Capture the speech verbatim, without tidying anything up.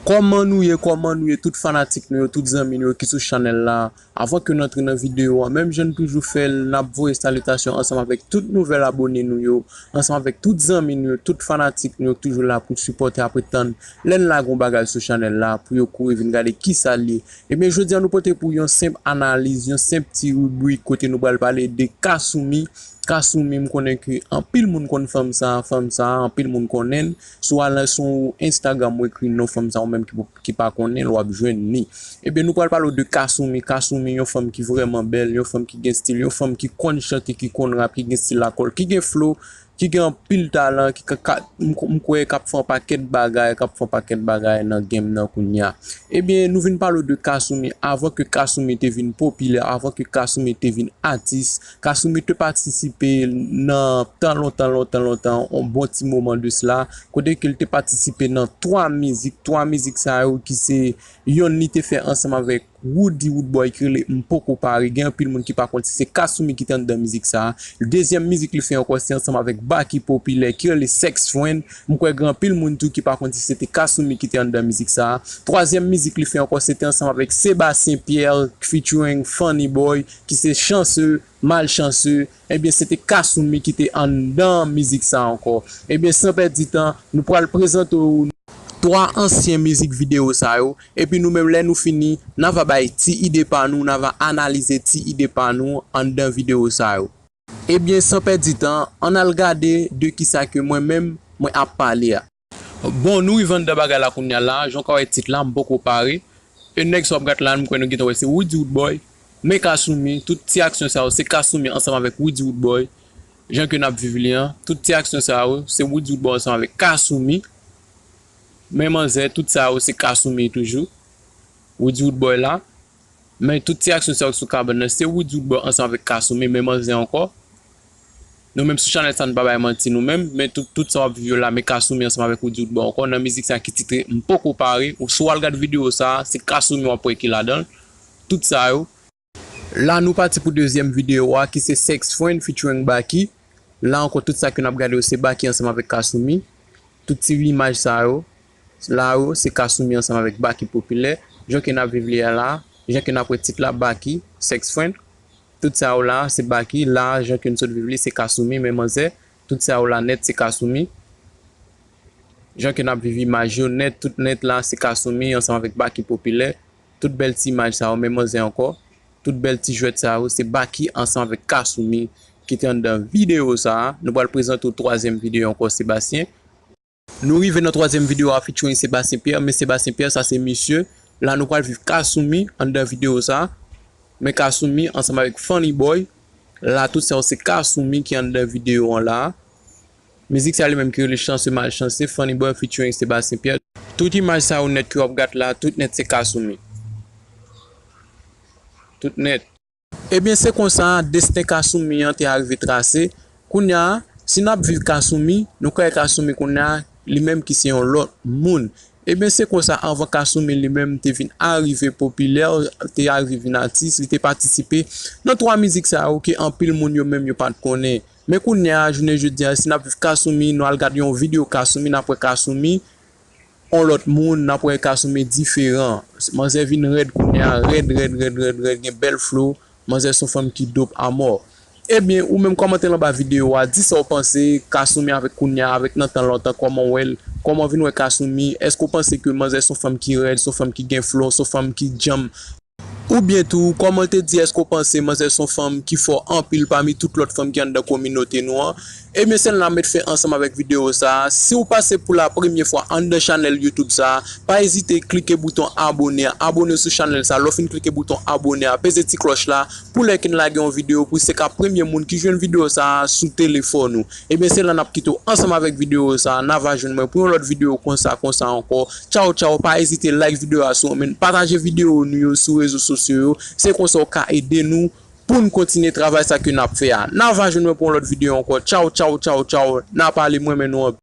Kòman nou ye, kòman nou ye, tout fanatik nou yo, tout zanmi nou yo ki sou chanèl la? Avan ke n antre nan videyo a, menm jan n toujou fè l, n ap voye salitasyon ansanm avèk tout nouvèl abone nou yo, ansanm avèk tout zanmi nou yo, tout fanatik nou yo ki toujou la pou sipòte, apre tann lè n lage yon bagay sou chanèl la, pou yo kouri vin gade kisa l ye. Ebyen, jodi a nou pote pou yon senp analiz, yon senp ti ribrik kote nou pral pale de Kasumi. Kasumi, m konnen ke anpil moun konn fanm sa, fanm sa, anpil moun konnen l. Si w al sou Instagram, ou ekri non fanm sa, ou menm ki, ki pa konnen l, w ap jwenn li. Ebyen, nou pral pale w de Kasumi. Kasumi, yon fanm ki vrèman bèl, yon fanm ki gen stil, yon fanm ki konn chante, ki konn rap, ki gen stil lakòl, ki gen flow, ki gen anpil talan, ki ka, ka, m, m kwè k ap fè yon pakèt bagay, k ap fè yon pakèt bagay nan game nan kounye a. Ebyen, nou vin pale w de Kasumi. Avan ke Kasumi te vin popilè, avan ke Kasumi te vin atis, Kasumi te patisipe nan tan lontan, lontan, lontan, yon bon ti moman de sila, kote ke l te patisipe nan twa mizik. Twa mizik sa yo ki se yonn li te fè ansanm avèk Roody Roodboy ki rele M Poko Pare. Gen anpil moun ki pa konn si se Kasumi ki te anndan mizik sa a. Dezyèm mizik li fè ankò se ansanm avèk Baky Popilè ki rele Sex Friend. M kwè gen anpil moun tou ki pa konn si se te Kasumi ki te anndan mizik sa a. Twazyèm mizik li fè ankò se te ansanm avèk Sebastien Pierre featuring Funny Boy ki se Chanceux, Malchanceux. Ebyen, se te Kasumi ki te anndan mizik sa a ankò. Ebyen, san pèdi tan, nou pral prezante w twa ansyen mizik videyo sa yo. Epi nou menm, lè nou fini, n a va bay ti ide pa nou, n a va analize ti ide pa nou anndan videyo sa yo. Ebyen, san pèdi tan, ann al gade de kisa ke mwen menm, mwen ap pale a. Bon, nou rive anndan bagay la kounye a la, jan w ka wè tit la, M Poko Pare. E nèg sa w ap gad la, m kwè nou gentan wè se Roody Roodboy. Men Kasumi, tout ti aksyon sa yo, se Kasumi ansanm avèk Roody Roodboy. Jan ke n ap viv li an, tout ti aksyon sa yo, se Roody Roodboy ansanm avèk Kasumi. Men manzè, tout sa yo, se Kasumi toujou. Roody Roodboy la. Men tout ti aksyon sa yo sou kabann nan, se Roody Roodboy ansanm avèk Kasumi, men manzè ankò. Nou menm sou chanèl sa, nou pa bay manti nou menm, men tout, tout sa w ap viv yo la, men Kasumi ansanm avèk Roody Roodboy ankò, nan mizik sa ki titre M Poko Pare, ou si w al gad videyo sa, se Kasumi w ap wè ki ladan l. Tout sa yo. La, nou pati pou dezyèm videyo a, ki se Sex Friend featuring Baky. La ankò, tout sa ke n ap gade yo, se Baky ansanm avèk Kasumi. Tout ti imaj sa yo, la yo, se Kasumi ansanm avèk Baky Popilè. Jan ke n ap viv li a la, jan ke n ap wè tit la, Baky, Sex Friend. Tout sa yo la, se Baky. La, jan ke n sot viv li, se Kasumi, men manzè. Tout sa yo la nèt, se Kasumi. Jan ke n ap viv imaj yo nèt, tout nèt la, se Kasumi ansanm avèk Baky Popilè. Tout bèl ti imaj sa yo, men manzè ankò. Tout bèl ti jwèt sa yo, se Baky ansanm avèk Kasumi ki te anndan videyo sa a. Nou pral prezante w twazyèm videyo ankò, Sebastien. Nou rive nan twazyèm videyo a featuring Sebastien Pierre, men Sebastien Pierre sa se misye. La nou pral viv Kasumi anndan videyo sa. Men Kasumi ansanm avèk Funny Boy. La tout sa yo se Kasumi ki anndan videyo an la. Mizik sa li menm ki rele Chanceux Malchanceux, Funny Boy featuring Sebastien Pierre. Tout imaj sa yo nèt ke w ap gad la, tout nèt se Kasumi. Tout nèt. Ebyen, se konsa desten Kasumi an te arive trase. Kounye a, si n ap viv Kasumi, nou ka wè Kasumi kounye a, li menm ki se yon lòt moun. Ebyen, se konsa, anvan Kasumi li menm te vin arive popilè, te arive vin atis, li te patisipe nan twa mizik sa yo ke anpil moun yo menm yo pa t konnen. Men kounye a, jounen jodi a, si n ap viv Kasumi, nou al gade yon videyo Kasumi, n ap wè Kasumi yon lòt moun, n ap wè Kasumi diferan. Manzè vin rèd kounye a, rèd, rèd, rèd, rèd, rèd, gen bèl flow. Manzè se yon fanm ki dope amò. Ebyen, ou menm kòmante l anba videyo a, di sa w panse, Kasumi avèk kounye a, avèk nan tan lontan, kòman w wè l, kòman w vin wè Kasumi, èske w panse ke manzè se yon fanm ki rèd, se yon fanm ki gen flow, se yon fanm ki djanm? Oubyen tou, kòman w te di, èske w panse manzè se yon fanm ki fò anpil pami tout lòt fanm ki anndan kominote nou an? Ebyen, se la n ap met fen ansanm avèk videyo sa a. Si w pase pou la premye fwa anndan chanèl YouTube sa a, pa ezite klike bouton abone a. Abone sou chanèl sa a. Lè w fin klike bouton abone a, peze ti klòch la pou lè ke n lage yon videyo pou se ka premye moun ki jwenn videyo sa a sou telefòn ou. Ebyen, se la n ap kite w ansanm avèk videyo sa a. N a va jwenn mwen pou yon lòt videyo konsa, konsa ankò. Tchaw, tchaw. Pa ezite like videyo a si w renmen l. Pataje videyo nou yo sou rezo sosyo yo. Se konsa w ka ede nou pou n kontinye travay sa ke n ap fè a. N a va jwenn mwen pou yon lòt videyo ankò. Tchaw, tchaw, tchaw, tchaw. N a pale, m renmen nou anpil.